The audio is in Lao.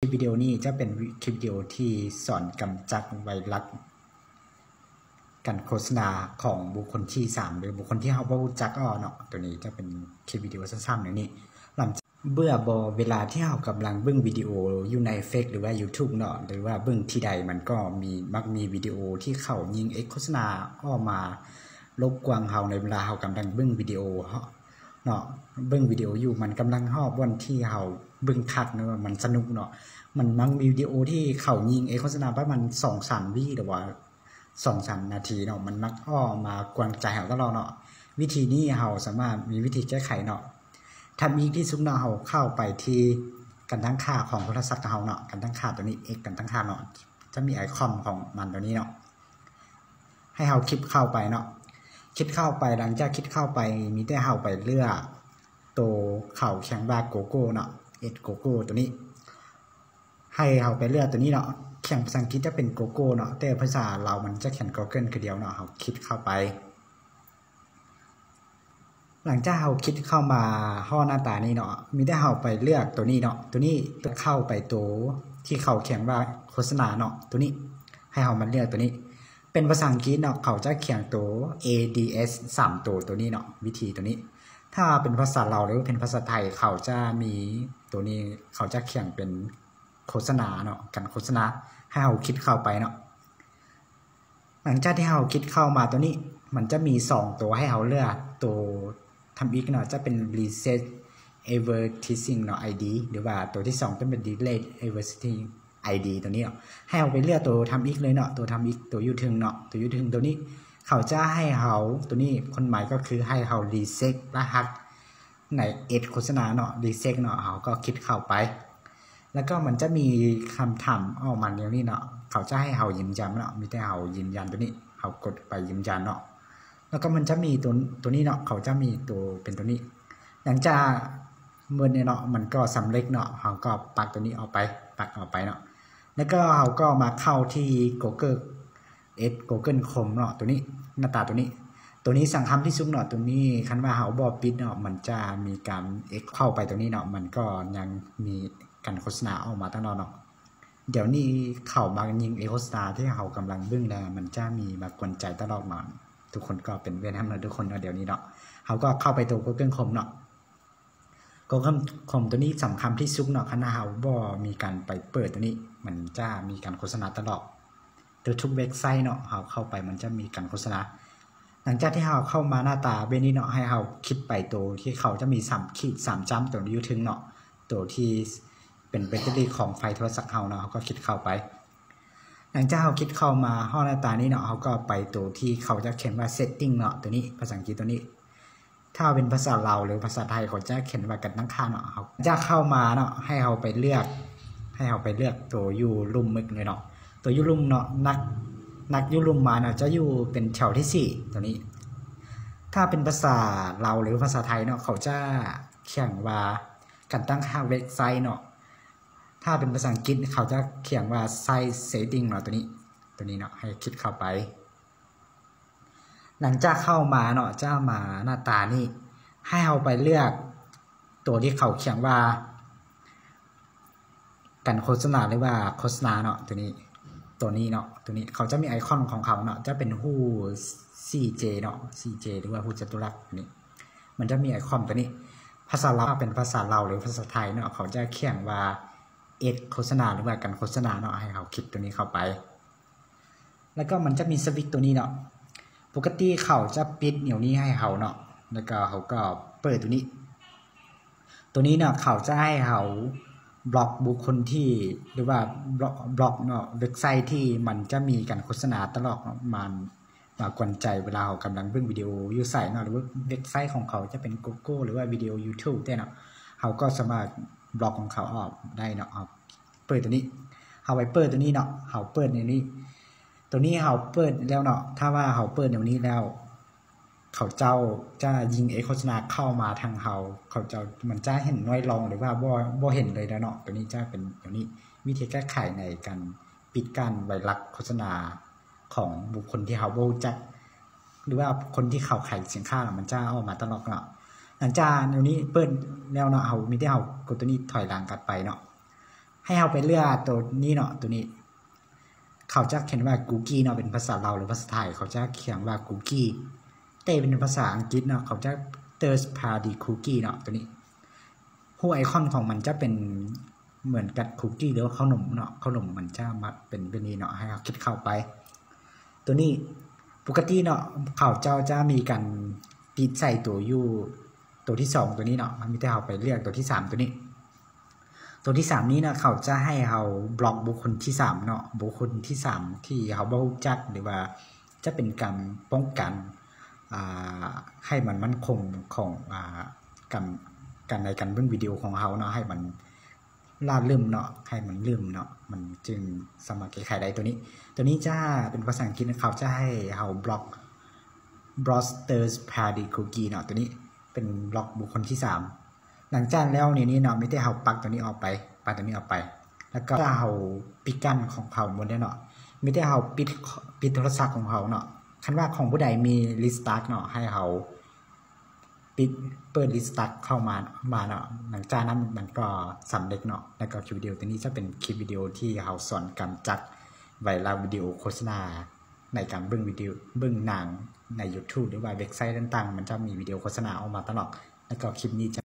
ຄລິບວິດີໂອນີ້ຈະເປັນຄລິບວິດີໂອທີ່ສອນກຳຈັດໄວຣັສການໂຄສະນາຂອງບຸກຄົນທີສາມ ຫຼື ບຸກຄົນທີ່ເຮົາບໍ່ຮູ້ຈັກເນາະ. ໂຕນີ້ຈະເປັນຄລິບວິດີໂອສັ້ນໆແນວນີ້. ເບື່ອບໍ່ເວລາທີ່ເຮົາກຳລັງເບິ່ງວິດີໂອຢູ່ໃນເຟສ ຫຼືວ່າຢູທູບເນາະ ຫຼືວ່າເບິ່ງທີ່ໃດ ມັນກໍມີ ມັກມີວິດີໂອທີ່ເຂົາຍິງເອັດໂຄສະນາອອກມາລົບກວນເຮົາ ໃນເວລາເຮົາກຳລັງເບິ່ງວິດີໂອເນາະ. ເບິ່ງວິດີໂອຢູ່ ມັນກຳລັງຮອດບ່ອນທີ່ເຮົາເບິ່ງຄັກເນາະ ມັນສະໜຸກເນາະ. ມັນມັກມີວິດີໂອທີ່ເຂົາຍິງເອັດໂຄສະນາປະມານສອງສາມວິ ຫຼືວ່າ ສອງສາມນາທີເນາະ ມັນມັກອອກມາກວນໃຈເຮົາຕະຫຼອດເນາະ. ວິທີນີ້ເຮົາສາມາດມີວິທີແກ້ໄຂເນາະ. ທຳອີກທີ່ສຸດເນາະ ເຮົາເຂົ້າໄປທີ່ການຕັ້ງຄ່າຂອງໂທລະສັບຂອງເຮົາເນາະ ການຕັ້ງຄ່າໂຕນີ້ ເອັກ ການຕັ້ງຄ່າເນາະ ຈະມີໄອຄອນຂອງມັນໂຕນີ້ເນາະ ໃຫ້ເຮົາຄລິກເຂົ້າໄປເນາະ. ຄລິກເຂົ້າໄປ ຫຼັງຈາກຄລິກເຂົ້າໄປ ມີແຕ່ເຮົາໄປເລືອກໂຕເຂົາຂຽນວ່າໂກໂກ້ເນາະ ເອັດໂກໂກ້ໂຕນີ້. ໃຫ້ເຮົາໄປເລືອກໂຕນີ້ເນາະ ຂຽນພາສາອັງກິດຈະເປັນໂກໂກ້ເນາະ ແຕ່ພາສາລາວມັນຈະຂຽນໂກເກີນຄືດຽວເນາະ. ເຮົາຄລິກເຂົ້າໄປ ຫຼັງຈາກເຮົາຄລິກເຂົ້າມາຮອດໜ້າຕານີ້ເນາະ ມີແຕ່ເຮົາໄປເລືອກໂຕນີ້ເນາະ ໂຕນີ້ ເຂົ້າໄປໂຕທີ່ເຂົາຂຽນວ່າໂຄສະນາເນາະ ໂຕນີ້ ໃຫ້ເຮົາມາເລືອກໂຕນີ້ ເປັນພາສາອັງກິດເນາະ ເຂົາຈະຂຽນໂຕ ເອ ດີ ເອສ ສາມໂຕ ໂຕນີ້ເນາະ ວິທີໂຕນີ້. ຖ້າເປັນພາສາລາວ ຫຼື ເປັນພາສາໄທ ເຂົາຈະມີໂຕນີ້ ເຂົາຈະຂຽນເປັນ ໂຄສະນາເນາະ ການໂຄສະນາ ໃຫ້ເຮົາຄລິກເຂົ້າໄປເນາະ. ຫຼັງຈາກທີ່ເຮົາຄລິກເຂົ້າມາໂຕນີ້ ມັນຈະມີສອງໂຕໃຫ້ເຮົາເລືອກ ໂຕທຳອິດເນາະ ຈະເປັນ Reset Advertising ເນາະ ໄອ ດີ ຫຼືວ່າໂຕທີສອງຈະເປັນ Delete Advertising ໄອ ດີ ໂຕນີ້ເນາະ. ໃຫ້ເຮົາໄປເລືອກໂຕທຳອິດເລີຍເນາະ ໂຕທຳອິດ ໂຕຢູ່ເທິງເນາະ ໂຕຢູ່ເທິງໂຕນີ້ ເຂົາຈະໃຫ້ເຮົາ ໂຕນີ້ຄວາມໝາຍກໍຄືໃຫ້ເຮົາ Reset ລະຫັດ ໃນເອັດໂຄສະນາເນາະ Reset ເນາະ ເຮົາກໍຄລິກເຂົ້າໄປ ແລ້ວກໍມັນຈະມີຄຳຖາມອອກມາແນວນີ້ເນາະ ເຂົາຈະໃຫ້ເຮົາຢືນຢັນເນາະ ມີແຕ່ເຮົາຢືນຢັນໂຕນີ້ ເຮົາກົດໄປຢືນຢັນເນາະ. ແລ້ວກໍມັນຈະມີໂຕ ໂຕນີ້ເນາະ ເຂົາຈະມີໂຕເປັນໂຕນີ້ ຫຼັງຈາກໝົດນີ້ເນາະ ມັນກໍສຳເລັດເນາະ ເຮົາກໍປັກໂຕນີ້ອອກໄປ ປັກອອກໄປເນາະ. ແລ້ວກໍເຮົາກໍມາເຂົ້າທີ່ Google ເອັດ Google Chrome ເນາະ ໂຕນີ້ ໜ້າຕາໂຕນີ້ ໂຕນີ້ສຳຄັນທີ່ສຸດເນາະ ໂຕນີ້ຄັນວ່າເຮົາບໍ່ປິດເນາະ ມັນຈະມີການເອັດເຂົ້າໄປໂຕນີ້ເນາະ ມັນກໍຍັງມີການໂຄສະນາອອກມາຕະຫຼອດເນາະ. ດຽວນີ້ເຂົາມາຍິງເອັດໂຄສະນາທີ່ເຮົາກຳລັງເບິ່ງແລ້ວ ມັນຈະມີມາກວນໃຈຕະຫຼອດເນາະ ທຸກຄົນກໍເປັນເວນນຳເນາະ ທຸກຄົນເນາະ. ດຽວນີ້ເນາະ ເຮົາກໍເຂົ້າໄປໂຕ Google Chrome ເນາະ Google Chrome ໂຕນີ້ສຳຄັນທີ່ສຸດເນາະ ຄັນເຮົາບໍ່ມີການໄປເປີດໂຕນີ້ ມັນຈະມີການໂຄສະນາຕະຫຼອດ ໂດຍທຸກເວັບໄຊເນາະ ເຮົາເຂົ້າໄປມັນຈະມີການໂຄສະນາ. ຫຼັງຈາກທີ່ເຮົາເຂົ້າມາໜ້າຕາແບບນີ້ເນາະ ໃຫ້ເຮົາຄລິກໄປໂຕທີ່ເຂົາຈະມີສາມຂີດສາມຈ້ຳໂຕຢູ່ເທິງເນາະ ໂຕທີ່ເປັນແບັດເຕີຣີຂອງໄຟໂທລະສັບເຮົາເນາະ ເຮົາກໍຄລິກເຂົ້າໄປ. ຫຼັງຈາກເຮົາຄລິກເຂົ້າມາຮອດໜ້າຕານີ້ເນາະ ເຮົາກໍໄປໂຕທີ່ເຂົາຈະຂຽນວ່າ Setting ເນາະ ໂຕນີ້ ພາສາອັງກິດໂຕນີ້. ຖ້າເປັນພາສາລາວ ຫຼື ພາສາໄທ ເຂົາຈະຂຽນວ່າການຕັ້ງຄ່າເນາະ. ເຮົາຈະເຂົ້າມາເນາະ ໃຫ້ເຮົາໄປເລືອກ ໃຫ້ເຮົາໄປເລືອກໂຕຢູ່ລຸ່ມເລີຍເນາະ ໂຕຢູ່ລຸ່ມເນາະ ນັກ ນັກຢູ່ລຸ່ມມາເນາະ ຈະຢູ່ເປັນແຖວທີສີ່ໂຕນີ້. ຖ້າເປັນພາສາລາວ ຫຼື ພາສາໄທເນາະ ເຂົາຈະຂຽນວ່າການຕັ້ງຄ່າເວັບໄຊເນາະ. ຖ້າເປັນພາສາອັງກິດເຂົາຈະຂຽນວ່າ Site Setting ເນາະ ໂຕນີ້ ໂຕນີ້ເນາະ ໃຫ້ຄລິກເຂົ້າໄປ. ຫຼັງຈາກເຂົ້າມາເນາະ ຈະມາໜ້າຕານີ້ ໃຫ້ເຮົາໄປເລືອກໂຕທີ່ເຂົາຂຽນວ່າການໂຄສະນາ ຫຼືວ່າໂຄສະນາເນາະ ໂຕນີ້ ໂຕນີ້ເນາະ ໂຕນີ້ເຂົາຈະມີໄອຄອນຂອງເຂົາເນາະ ຈະເປັນຮູບສີ່ເຈເນາະ ສີ່ເຈ ຫຼືວ່າຮູບຈະຕຸລັກນີ້ ມັນຈະມີໄອຄອນໂຕນີ້. ພາສາລາວ ເປັນພາສາລາວ ຫຼື ພາສາໄທເນາະ ເຂົາຈະຂຽນວ່າເອັດໂຄສະນາ ຫຼືວ່າການໂຄສະນາເນາະ ໃຫ້ເຮົາຄລິກໂຕນີ້ເຂົ້າໄປ. ແລ້ວກໍມັນຈະມີສະວິດໂຕນີ້ເນາະ ປົກກະຕິເຂົາຈະປິດແນວນີ້ໃຫ້ເຮົາເນາະ ແລ້ວກໍເຮົາກໍເປີດໂຕນີ້ ໂຕນີ້ເນາະ ເຂົາຈະໃຫ້ເຮົາບລັອກບຸກຄົນທີ່ ຫຼືວ່າບລັອກ ບລັອກເນາະ ເວັບໄຊທີ່ມັນຈະມີການໂຄສະນາຕະຫຼອດເນາະ ມາ ມາກວນໃຈເວລາເຮົາກຳລັງເບິ່ງວິດີໂອຢູ່ໃສເນາະ ຫຼືວ່າເວັບໄຊຂອງເຂົາຈະເປັນ Google ຫຼືວ່າວິດີໂອ YouTube ແທ້ເນາະ ເຮົາກໍສາມາດບລັອກຂອງເຂົາອອກໄດ້ເນາະ. ເຮົາເປີດໂຕນີ້ ເຮົາໄປເປີດໂຕນີ້ເນາະ ເຮົາເປີດໃນນີ້ ໂຕນີ້ເຮົາເປີດແລ້ວເນາະ ຖ້າວ່າເຮົາເປີດແນວນີ້ແລ້ວ ເຂົາເຈົ້າຈະຍິງເອໂຄສະນາເຂົ້າມາທາງເຮົາ ເຂົາເຈົ້າ ມັນຈະເຫັນໜ້ອຍລົງ ຫຼືວ່າບໍ່ ບໍ່ເຫັນເລີຍແລ້ວເນາະ. ໂຕນີ້ຈະເປັນແນວນີ້ ວິທີແກ້ໄຂໃນການປິດກັ້ນໄວຣັສໂຄສະນາຂອງບຸກຄົນທີ່ເຮົາບໍ່ຮູ້ຈັກ ຫຼືວ່າຄົນທີ່ເຂົາຂາຍສິນຄ້າ ມັນຈະອອກມາຕະຫຼອດເນາະ. ຫຼັງຈາກແນວນີ້ເປີດແລ້ວເນາະ ເຮົາມີແຕ່ເຮົາກົດໂຕນີ້ຖອຍຫຼັງກັບໄປເນາະ. ໃຫ້ເຮົາໄປເລືອກໂຕນີ້ເນາະ ໂຕນີ້ ເຂົາຈະຂຽນວ່າ Gookie ເນາະ ເປັນພາສາລາວ ຫຼື ພາສາໄທ ເຂົາຈະຂຽນວ່າ Gookie ແຕ່ເປັນພາສາອັງກິດເນາະ ເຂົາຈະ Third Party Cookie ເນາະ ໂຕນີ້. ຮູບໄອຄອນຂອງມັນຈະເປັນເໝືອນກັບຄຸກກີ້ ຫຼືວ່າເຂົ້າໜົມເນາະ ເຂົ້າໜົມມັນຈະມາເປັນແບບນີ້ເນາະ ໃຫ້ເຮົາຄລິກເຂົ້າໄປ. ໂຕນີ້ປົກກະຕິເນາະ ເຂົາເຈົ້າຈະມີການຕິດໃສ່ໂຕຢູ່ ໂຕທີສອງໂຕນີ້ເນາະ ມັນມີແຕ່ເຮົາໄປເລືອກໂຕທີສາມໂຕນີ້. ໂຕທີສາມນີ້ນະ ເຂົາຈະໃຫ້ເຮົາບລັອກບຸກຄົນທີສາມເນາະ ບຸກຄົນທີສາມທີ່ເຮົາບໍ່ຮູ້ຈັກ ຫຼືວ່າຈະເປັນການປ້ອງກັນ ອ່າ ໃຫ້ມັນໝັ້ນຄົງຂອງ ອ່າ ການ ການໃນການເບິ່ງວິດີໂອຂອງເຮົາເນາະ ໃຫ້ມັນລາດລືມເນາະ ໃຫ້ມັນລືມເນາະ ມັນຈຶ່ງສາມາດແກ້ໄຂໄດ້ໂຕນີ້. ໂຕນີ້ຈະເປັນພາສາອັງກິດ ເຂົາຈະໃຫ້ເຮົາບລັອກ Block Third Party Cookie ເນາະ ໂຕນີ້ເປັນບລັອກບຸກຄົນທີສາມ. ຫຼັງຈາກແລ້ວນີ້ເນາະ ມີແຕ່ເຮົາປັກໂຕນີ້ອອກໄປ ປັກໂຕນີ້ອອກໄປ ແລ້ວກໍເຮົາປິດກັ້ນຂອງເຂົາໝົດເນາະ ມີແຕ່ເຮົາປິດ ປິດໂທລະສັບຂອງເຮົາເນາະ. ຄັນວ່າຂອງຜູ້ໃດມີ Restart ເນາະ ໃຫ້ເຮົາປິດ ເປີດ Restart ເຂົ້າມາ ມາເນາະ. ຫຼັງຈາກນັ້ນມັນກໍສຳເລັດເນາະ ແລ້ວກໍຄລິບວິດີໂອໂຕນີ້ຈະເປັນຄລິບວິດີໂອທີ່ເຮົາສອນກຳຈັດໄວຣັສວິດີໂອໂຄສະນາ ໃນການເບິ່ງວິດີໂອ ເບິ່ງໜັງໃນ YouTube ຫຼືວ່າເວັບໄຊຕ່າງໆ ມັນຈະມີວິດີໂອໂຄສະນາອອກມາຕະຫຼອດ ແລ້ວກໍຄລິບນີ້ຈະ